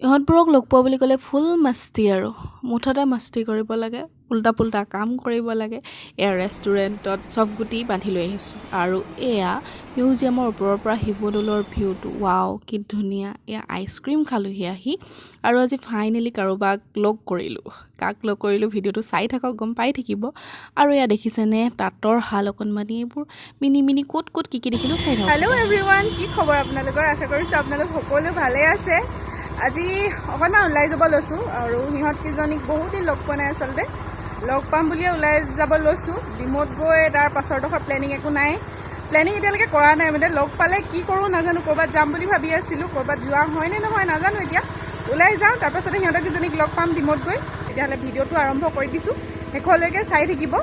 ইহঁতবোৰক লগ পোৱা বুলি ক'লে ফুল মাস্তি আৰু মুঠতে মাস্তি কৰিব লাগে, উল্টা পুল্টা কাম কৰিব লাগে। এয়া ৰেষ্টুৰেণ্টত চফগুটি বান্ধি লৈ আহিছোঁ আৰু এয়া মিউজিয়ামৰ ওপৰৰ পৰা শিৱদৌলৰ ভিউটো, ৱাও কি ধুনীয়া। এয়া আইচক্ৰীম খালোহি আহি আৰু আজি ফাইনেলি কাৰোবাক লগ কৰিলোঁ। কাক লগ কৰিলোঁ ভিডিঅ'টো চাই থাকক, গম পাই থাকিব। আৰু এয়া দেখিছেনে তাঁতৰ শাল অকণমানি, এইবোৰ মিনি মিনি ক'ত ক'ত কি কি দেখিলোঁ চাই থাকক। হেল্ল' এভৰিৱান, কি খবৰ আপোনালোকৰ? আশা কৰিছোঁ আপোনালোক সকলো ভালে আছে। আজি অকণমান ওলাই যাব লৈছোঁ আৰু সিহঁতকেইজনীক বহুত দিন লগ পোৱা নাই, আচলতে লগ পাম বুলিয়ে ওলাই যাব লৈছোঁ। ডিমৌত গৈ তাৰ পাছৰডোখৰ প্লেনিং একো নাই, প্লেনিং এতিয়ালৈকে কৰা নাই। মানে লগ পালে কি কৰোঁ নাজানো, ক'ৰবাত যাম বুলি ভাবি আছিলোঁ, ক'ৰবাত যোৱা হয় নে নহয় নাজানো। এতিয়া ওলাই যাওঁ, তাৰপাছতে সিহঁতকেইজনীক লগ পাম ডিমৌত গৈ। তেতিয়াহ'লে ভিডিঅ'টো আৰম্ভ কৰি দিছোঁ, শেষলৈকে চাই থাকিব।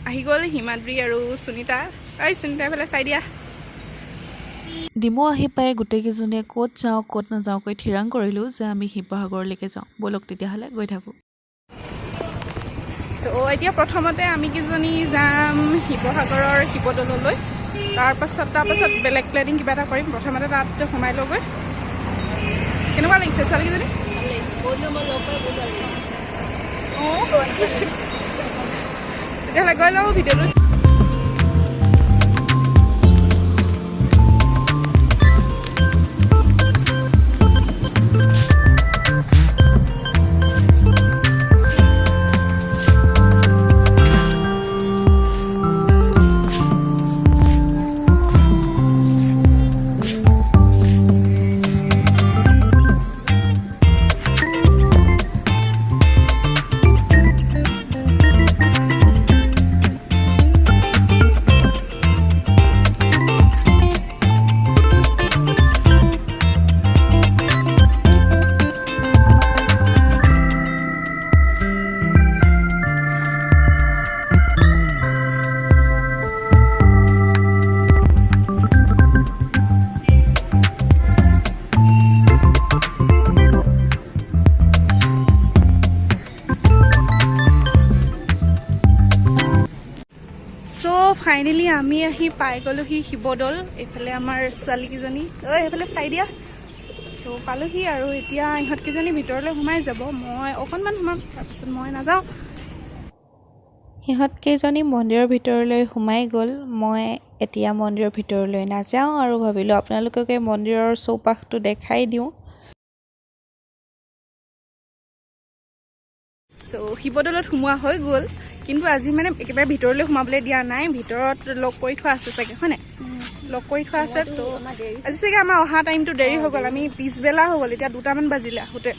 আহি গ'ল হিমাদ্ৰী আৰু সুনীতা। ঐ সুনীতা, এইফালে চাই দিয়া। ডিমৌ আহি পাই গোটেইকেইজনীয়ে ক'ত যাওঁ ক'ত নাযাওঁকৈ থিৰাং কৰিলোঁ যে আমি শিৱসাগৰলৈকে যাওঁ ব'লক, তেতিয়াহ'লে গৈ থাকোঁ। ত' এতিয়া প্ৰথমতে আমি কেইজনী যাম শিৱসাগৰৰ শিৱদৌললৈ, তাৰপাছত বেলেগ প্লেনিং কিবা এটা কৰিম। প্ৰথমতে তাত সোমাই লওঁগৈ। কেনেকুৱা লাগিছে ছোৱালীকেইজনী? অঁ, তেতিয়াহ'লে গৈ লওঁ ভিডিঅ'টো। চ' ফাইনেলি আমি আহি পাই গ'লোহি শিৱদৌল। এইফালে আমাৰ ছোৱালীকেইজনী, ঐ সেইফালে চাই দিয়া। ত' পালোহি আৰু এতিয়া ইহঁতকেইজনী ভিতৰলৈ সোমাই যাব, মই অকণমান সোমাম, তাৰপিছত মই নাযাওঁ। সিহঁতকেইজনী মন্দিৰৰ ভিতৰলৈ সোমাই গ'ল, মই এতিয়া মন্দিৰৰ ভিতৰলৈ নাযাওঁ আৰু ভাবিলোঁ আপোনালোককে মন্দিৰৰ চৌপাশটো দেখাই দিওঁ। চ' শিৱদৌলত সোমোৱা হৈ গ'ল, কিন্তু আজি মানে একেবাৰে ভিতৰলৈ সোমাবলৈ দিয়া নাই, ভিতৰত লক কৰি থোৱা আছে চাগে, হয় নাই? লক কৰি থোৱা আছে। ত' আজি চাগে আমাৰ অহা টাইমটো দেৰি হৈ গ'ল, আমি পিছবেলা হৈ গ'ল, এতিয়া 2টামান বাজিলে আহোঁতে,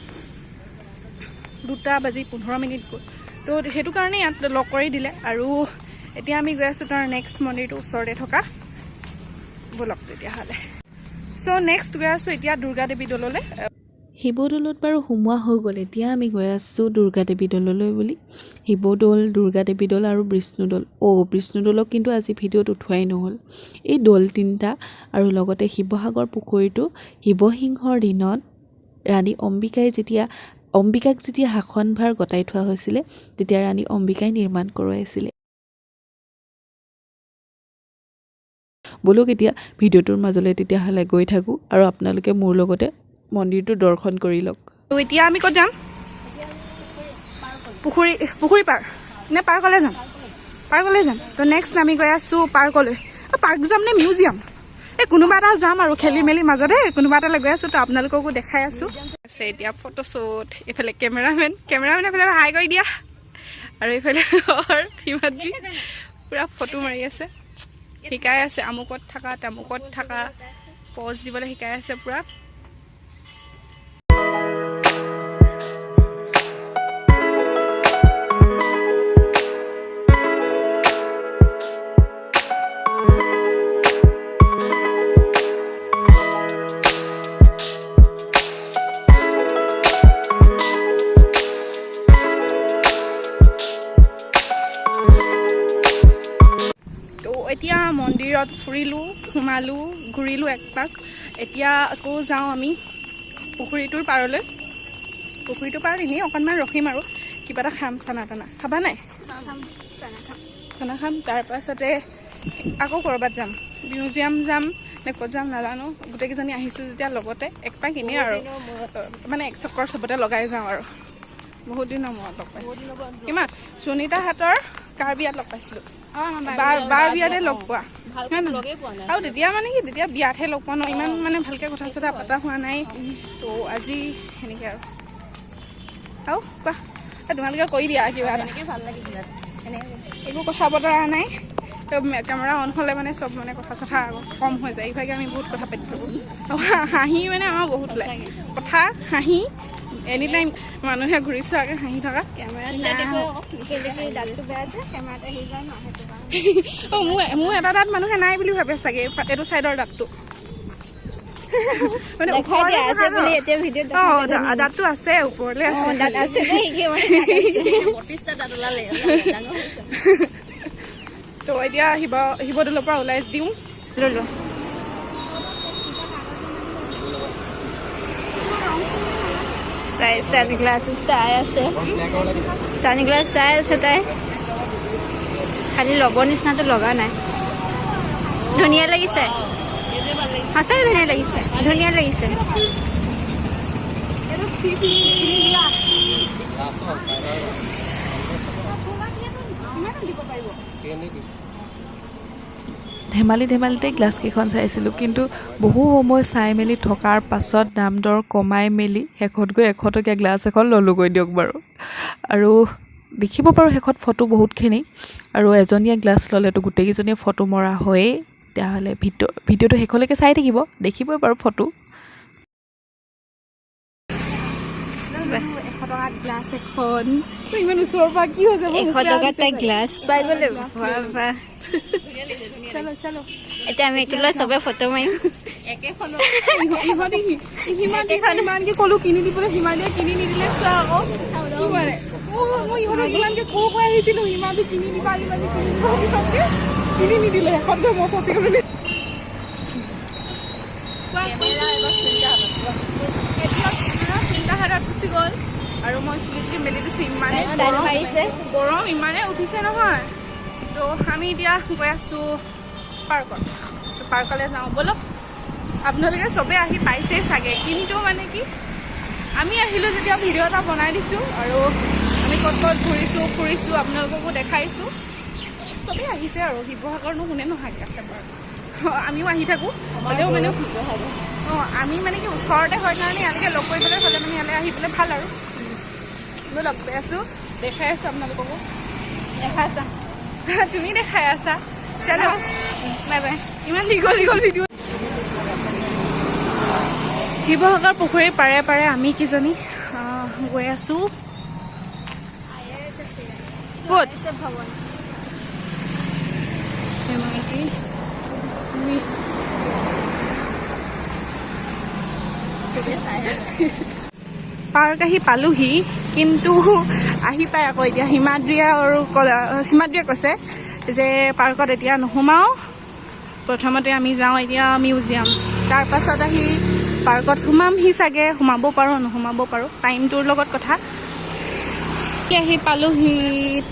2:15 গ'ল। ত' সেইটো কাৰণে ইয়াত লক কৰি দিলে। আৰু এতিয়া আমি গৈ আছোঁ তাৰ নেক্সট মন্দিৰটোৰ ওচৰতে থকা, ব'লক তেতিয়াহ'লে। চ' নেক্সট গৈ আছোঁ এতিয়া দুৰ্গা দেৱী দৌললৈ। শিৱদৌলত বাৰু সোমোৱা হৈ গ'ল, এতিয়া আমি গৈ আছোঁ দুৰ্গা দেৱী দৌললৈ বুলি। শিৱদৌল, দুৰ্গা দেৱী দৌল আৰু বিষ্ণুদৌল। অ' বিষ্ণুদৌলক কিন্তু আজি ভিডিঅ'ত উঠোৱাই নহ'ল। এই দৌল তিনিটা আৰু লগতে শিৱসাগৰ পুখুৰীটো শিৱসিংহৰ দিনত ৰাণী অম্বিকাই যেতিয়া অম্বিকাক যেতিয়া শাসনভাৰ গতাই থোৱা হৈছিলে তেতিয়া ৰাণী অম্বিকাই নিৰ্মাণ কৰোৱাইছিলে। ব'লক এতিয়া ভিডিঅ'টোৰ মাজলৈ তেতিয়াহ'লে গৈ থাকোঁ আৰু আপোনালোকে মোৰ লগতে মন্দিৰটো দৰ্শন কৰি লওক। ত' এতিয়া আমি ক'ত যাম? পুখুৰী পাৰ নে পাৰ্কলৈ যাম? পাৰ্কলৈ যাম। ত' নেক্সট আমি গৈ আছোঁ পাৰ্কলৈ। পাৰ্ক যাম নে মিউজিয়াম? এই কোনোবা এটা যাম আৰু, খেলি মেলি মাজতে কোনোবা এটালৈ গৈ আছোঁ। তো আপোনালোককো দেখাই আছোঁ। আছে এতিয়া ফটোশ্বুট, এইফালে কেমেৰামেন এইফালে হাই কৰি দিয়া, আৰু এইফালে হিমাদ্ৰী পূৰা ফটো মাৰি আছে, শিকাই আছে আমুকত থাকা তামুকত থাকা, পজ দিবলৈ শিকাই আছে পূৰা। এতিয়া মন্দিৰত ফুৰিলোঁ, সোমালোঁ, ঘূৰিলোঁ এক পাক। এতিয়া আকৌ যাওঁ আমি পুখুৰীটোৰ পাৰলৈ। পুখুৰীটোৰ পাৰত এনেই অকণমান ৰখিম আৰু কিবা এটা খাম, চানা তানা খাবা নাই? চানা খাম। তাৰপাছতে আকৌ ক'ৰবাত যাম। মিউজিয়াম যাম নে ক'ত যাম নাজানো। গোটেইকেইজনী আহিছোঁ যেতিয়া লগতে এক পাক এনেই আৰু মানে এক চক্কৰ চবতে লগাই যাওঁ আৰু। বহুত দিনৰ মূৰত লগ পাইছোঁ। কিমান সুনীতাহঁতৰ কাৰ বিয়াত লগ পাইছিলোঁ, বাৰ বিয়াতে লগ পোৱা আৰু তেতিয়া মানে কি তেতিয়া বিয়াতহে লগ পোৱা ন, ইমান মানে ভালকৈ কথা চথা পতা হোৱা নাই। ত' আজি সেনেকৈ আৰু কোৱা, তোমালোকে কৰি দিয়া কিবা এটা। একো কথা বতৰা নাই, কেমেৰা অন হ'লে মানে চব মানে কথা চথা কম হৈ যায়। ইভাগে আমি বহুত কথা পাতি থাকোঁ, হাঁহি মানে আমাৰ বহুত ওলায় কথা, হাঁহি এনি টাইম মানুহে ঘূৰি চোৱাকৈ হাঁহি থকা। অঁ, মোৰ এটা দাঁত মানুহে নাই বুলি ভাবে চাগে, এইটো চাইডৰ দাঁতটো মানে দাঁতটো আছে ওপৰলৈ আছে। ত' এতিয়া শিৱদৌলৰ পৰা ওলাই দিওঁ। ল'লো। তাই ছানগ্লাছ চাই আছে, ছানগ্লাছ চাই আছে তাই, খালি ল'ব নিচিনাটো লগা নাই। ধুনীয়া লাগিছে, সঁচাকৈ ধুনীয়া লাগিছে, ধুনীয়া লাগিছে। ধেমালি ধেমালিতে গ্লাছকেইখন চাইছিলোঁ, কিন্তু বহু সময় চাই মেলি থকাৰ পাছত দাম দৰ কমাই মেলি শেষত গৈ 100 টকীয়া গ্লাছ এখন ল'লোগৈ দিয়ক বাৰু। আৰু দেখিব পাৰোঁ শেষত ফটো বহুতখিনি, আৰু এজনীয়ে গ্লাছ ল'লেতো গোটেইকেইজনীয়ে ফটো মৰা হয়েই। তেতিয়াহ'লে ভিডিঅ'টো শেষলৈকে চাই থাকিব, দেখিবই বাৰু ফটো। 100 টকাত গ্লাছ এখন, ইমান ওচৰৰ পৰা কি হৈছে, 100 টকাত তাই গ্লাছ পাই গ'লে। এতিয়া আমি এইটো লৈ চবে ফটো মাৰিম। ইমানকে ক'লো কিনি দিবলৈ, সিমানে কিনি নিদিলে চোৱা আকৌ কি মানে। মই ইহঁতক ইমানকে কৈ আহিছিলোঁ, সিমানটো কিনি দিবা, ইমানটো কিনি দিবা, ইমানকে কিনি নিদিলে শেষত গৈ মই ফচি গ'লো। চিন্তা হাতত গুচি গ'ল আৰু মই চুলিটো মেলি দিছোঁ। ইমানেই গৰম, ইমানেই উঠিছে নহয়। ত' আমি এতিয়া গৈ আছোঁ পাৰ্কত, পাৰ্কলৈ যাওঁ ব'লক। আপোনালোকে চবেই আহি পাইছেই চাগে, কিন্তু মানে কি আমি আহিলোঁ যেতিয়া ভিডিঅ' এটা বনাই দিছোঁ আৰু আমি ক'ত ক'ত ঘূৰিছোঁ ফুৰিছোঁ আপোনালোককো দেখাইছোঁ। চবেই আহিছে আৰু শিৱসাগৰনো কোনে নোহাকে আছে বাৰু, আমিও আহি থাকোঁ। হ'লেও মানে অঁ, আমি মানে কি ওচৰতে হয় কাৰণে ইয়ালৈকে লগ কৰিবলৈ হ'লে মানে ইয়ালৈ আহি পেলাই ভাল আৰু। মই লগ কৰি আছোঁ, দেখাই আছোঁ আপোনালোককো। দেখাই আছা, তুমি দেখাই আছা। চলো বাই বাই। ইমান দীঘল দীঘল ভিডিঅ'। শিৱসাগৰ পুখুৰীৰ পাৰে পাৰে আমি কিজনী গৈ আছোঁ। ক'ত পাৰ্ক আহি পালোহি, কিন্তু আহি পাই আকৌ এতিয়া হিমাদ্ৰিয়া আৰু হিমাদ্ৰিয়া কৈছে যে পাৰ্কত এতিয়া নোসোমাওঁ, প্ৰথমতে আমি যাওঁ এতিয়া মিউজিয়াম, তাৰপাছত আহি পাৰ্কত সোমামহি চাগে, সোমাব পাৰোঁ নোসোমাব পাৰোঁ, টাইমটোৰ লগত কথা। আহি পালোহি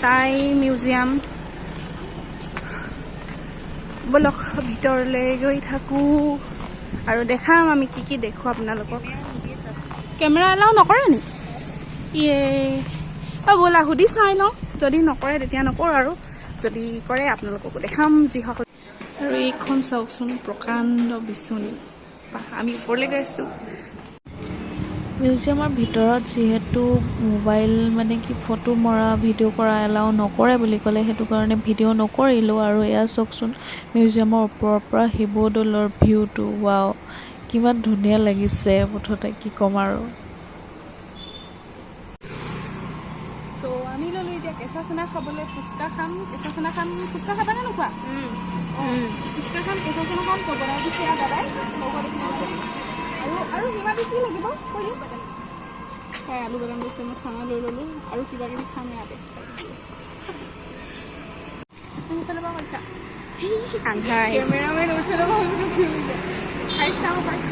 তাই মিউজিয়াম, ব'লক ভিতৰলৈ গৈ থাকোঁ আৰু দেখাম আমি কি কি দেখোঁ আপোনালোকক। কেমেৰা এলাও নকৰে নি? ইয়ে অ' ব'লা সুধি চাই লওঁ, যদি নকৰে তেতিয়া নকৰোঁ আৰু যদি কৰে আপোনালোককো দেখাম যিসকল। আৰু এইখন চাওকচোন প্ৰকাণ্ড বিচনী, আমি ওপৰলৈ গৈ আছোঁ। মিউজিয়ামৰ ভিতৰত যিহেতু মোবাইল মানে কি ফটো মৰা ভিডিঅ' কৰা এলাও নকৰে বুলি ক'লে, সেইটো কাৰণে ভিডিঅ' নকৰিলোঁ। আৰু এয়া চাওকচোন মিউজিয়ামৰ ওপৰৰ পৰা শিৱদৌলৰ ভিউটো, ৱাও কিমান ধুনীয়া লাগিছে, মুঠতে কি ক'ম আৰু। চ' আমি ল'লোঁ এতিয়া কেঁচা চানা খাবলৈ, ফুচকা খাম, কেঁচা চানা খাম। ফুচকা খাবানে নোখোৱা? ফুচকা খাম, কেঁচা চানা খাম। তো বনাই দিছে দাদাই। আৰু আৰু সিমানটো কি লাগিব কৈ দিওঁ। তাই আলু বাদাম দিছে, মই চানা লৈ ল'লোঁ আৰু কিবা কিবি খাম ইয়াতে। তুমি ফালৰ পৰা কৈছা কেমেৰামেন উঠি ল'ব, খাই চাওঁ ফাৰ্ষ্ট।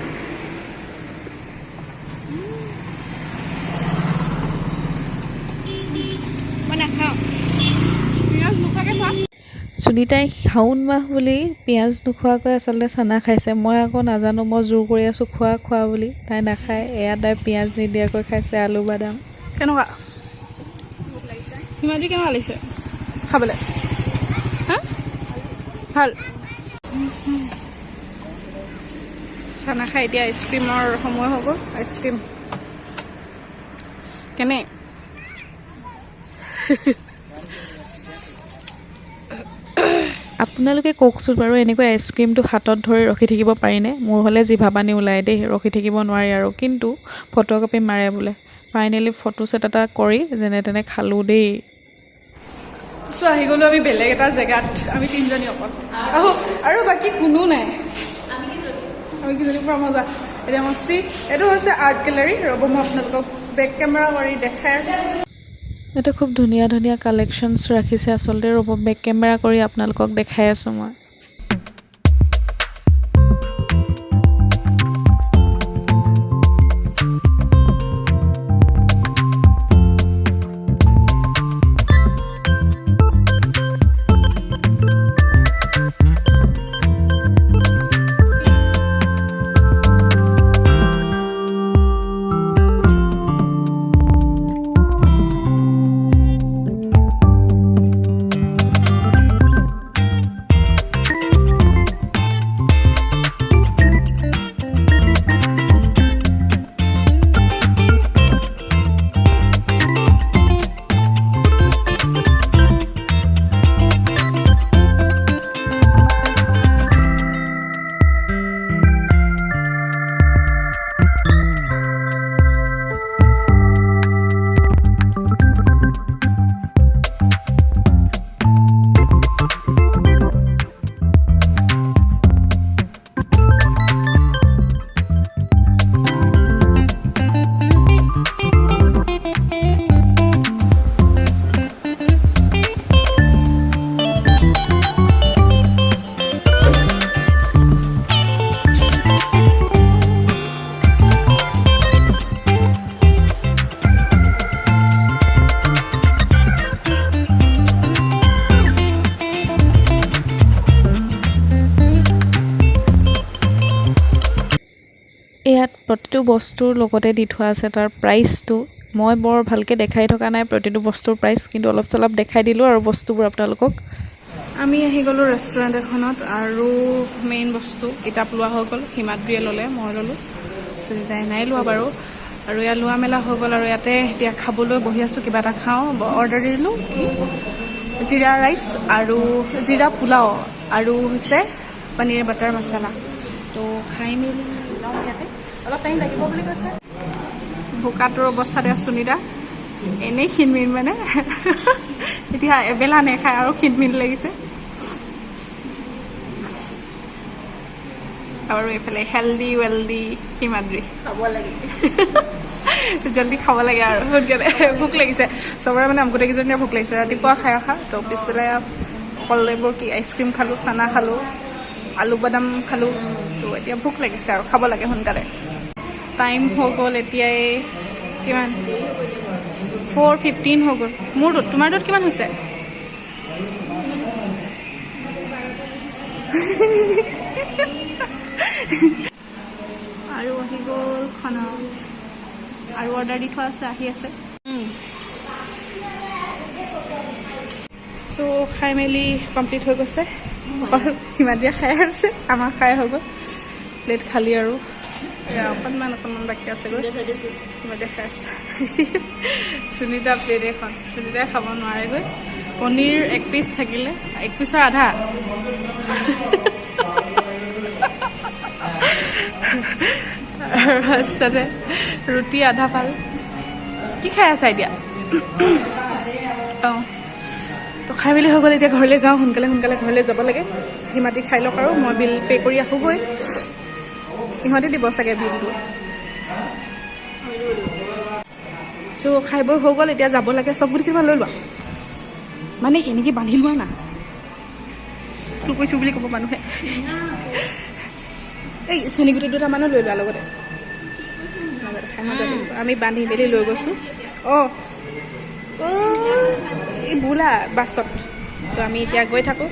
মই নাখাওঁ, পিঁয়াজ নোখোৱাকৈ খোৱা। সুনীতাই শাওণ মাহ বুলি পিঁয়াজ নোখোৱাকৈ আচলতে চানা খাইছে। মই আকৌ নাজানো, মই জোৰ কৰি আছোঁ খোৱা খোৱা বুলি, তাই নাখায়। এয়া তাই পিঁয়াজ নিদিয়াকৈ খাইছে আলু বাদাম। কেনেকুৱা হিমাদ্ৰী, কেনেকুৱা লাগিছে খাবলৈ? হা, ভাল। চানা খাই এতিয়া আইচক্ৰীমৰ সময় হৈ গ'ল। আইচক্ৰীম কেনে? আপোনালোকে কওকচোন বাৰু, এনেকৈ আইচক্ৰীমটো হাতত ধৰি ৰখি থাকিব পাৰিনে? মোৰ হ'লে জিভা পানী ওলায় দেই, ৰখি থাকিব নোৱাৰি আৰু। কিন্তু ফটোকপি মাৰে বোলে। ফাইনেলি ফটো ছেট এটা কৰি যেনে তেনে খালোঁ দেই। চ' আহি গ'লোঁ আমি বেলেগ এটা জেগাত। আমি তিনিজনী অকল আহোঁ আৰু বাকী কোনো নাই। আমি কেইজনী পুৰা মজা এতিয়া মস্তি। এইটো হৈছে আৰ্ট গেলেৰী। ৰ'ব, মই আপোনালোকক বেক কেমেৰা কৰি দেখাই আছোঁ। ইয়াতে খুব ধুনীয়া ধুনীয়া কালেকশ্যনছ ৰাখিছে আচলতে। ৰ'ব, বেক কেমেৰা কৰি আপোনালোকক দেখাই আছোঁ মই। ইয়াত প্ৰতিটো বস্তুৰ লগতে দি থোৱা আছে তাৰ প্ৰাইচটো। মই বৰ ভালকৈ দেখাই থকা নাই প্ৰতিটো বস্তুৰ প্ৰাইচ, কিন্তু অলপ চলপ দেখাই দিলোঁ আৰু বস্তুবোৰ আপোনালোকক। আমি আহি গ'লোঁ ৰেষ্টুৰেণ্ট এখনত আৰু মেইন বস্তু কিতাপ লোৱা হৈ গ'ল। হিমাদ্ৰীয়ে ল'লে, মই ল'লোঁ, সুনীতাই নাই লোৱা বাৰু। আৰু ইয়াত লোৱা মেলা হৈ গ'ল আৰু ইয়াতে এতিয়া খাবলৈ বহি আছোঁ। কিবা এটা খাওঁ। অৰ্ডাৰ দিলোঁ কি, জিৰা ৰাইচ আৰু জিৰা পোলাও আৰু হৈছে পনীৰ বাটাৰ মছলা। তো খাই মেলি লওঁ ইয়াতে, অলপ টাইম লাগিব বুলি কৈছে। ভোকাটোৰ অৱস্থাতে সুনীতা এনেই ক্ষীণমিন, মানে এতিয়া এবেলা নেখায় আৰু ক্ষীণমিন লাগিছে। আৰু এইফালে হেল্ডি ৱেল্ডি হিমাদ্ৰী। খাব লাগে। জল্দি খাব লাগে আৰু সোনকালে, ভোক লাগিছে চবৰে। মানে গোটেইকেইজনীয়ে ভোক লাগিছে, ৰাতিপুৱা খাই অহা। তো পিছবেলা অকল এইবোৰ কি আইচক্ৰীম খালোঁ, চানা খালোঁ, আলু বাদাম খালোঁ। তো এতিয়া ভোক লাগিছে আৰু খাব লাগে সোনকালে। টাইম হৈ গ'ল এতিয়াই কিমান? 4:15 হৈ গ'ল মোৰটোত। তোমাৰটোত কিমান হৈছে? আৰু আহি গ'ল খানা। আৰু অৰ্ডাৰ দি থোৱা আছে, আহি আছে। চ' খাই মেলি কমপ্লিট হৈ গৈছে। অকল হিমাদ্ৰীয়ে খাই আছে, আমাৰ খাই হৈ গ'ল, প্লেট খালী আৰু এয়া অকণমান অকণমান বাকী আছেগৈ। হিমাদ্ৰীয়ে খাই আছে। সুনীতা প্লেট এখন সুনীতাই খাব নোৱাৰেগৈ। পনীৰ এক পিচ থাকিলে, এক পিচৰ আধা। তাৰপাছতে ৰুটি আধা পাল। কি খাই আছা এতিয়া? অঁ, তো খাই মেলি হৈ গ'ল। এতিয়া ঘৰলৈ যাওঁ সোনকালে। সোনকালে ঘৰলৈ যাব লাগে। হিমাদ্ৰী খাই লওক আৰু মই বিল পে' কৰি আহোঁগৈ। ইহঁতে দিব চাগে বিলটো। চ' খাই বৈ হৈ গ'ল, এতিয়া যাব লাগে। চব গোটেইকেইটা লৈ লোৱা, মানে এনেকৈ বান্ধি লোৱা না, চুৰ কৰিছোঁ বুলি ক'ব মানুহে। এই চেনিগুটি দুটামানো লৈ লোৱা লগতে, খাই মজা লাগিব। আমি বান্ধি মেলি লৈ গৈছোঁ। অঁ, এই বোলা বাছত। তো আমি এতিয়া গৈ থাকোঁ।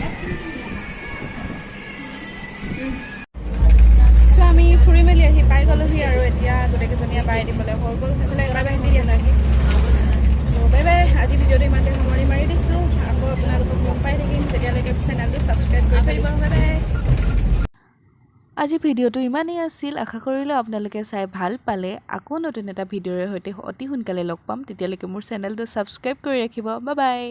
চ' আমি ফুৰি মেলি আহি পাই গ'লোহি আৰু এতিয়া গোটেইকেইজনীয়ে বাই দিবলৈ হৈ গ'ল। সেইফালে বাই বাই দি দিয়া। চ' বাই বাই। আজি ভিডিঅ'টো ইমানতে সামৰণি মাৰি দিছোঁ। আকৌ আপোনালোকক লগ পাই থাকিম। তেতিয়ালৈকে চেনেলটো ছাবস্ক্ৰাইব কৰি থৈ দিব। Bye bye. আজি ভিডিঅ'টো ইমানেই আছিল। আশা কৰিলোঁ আপোনালোকে চাই ভাল পালে। আকৌ নতুন এটা ভিডিঅ'ৰে সৈতে অতি সোনকালে লগ পাম। তেতিয়ালৈকে মোৰ চেনেলটো ছাবস্ক্ৰাইব কৰি ৰাখিব। Bye bye.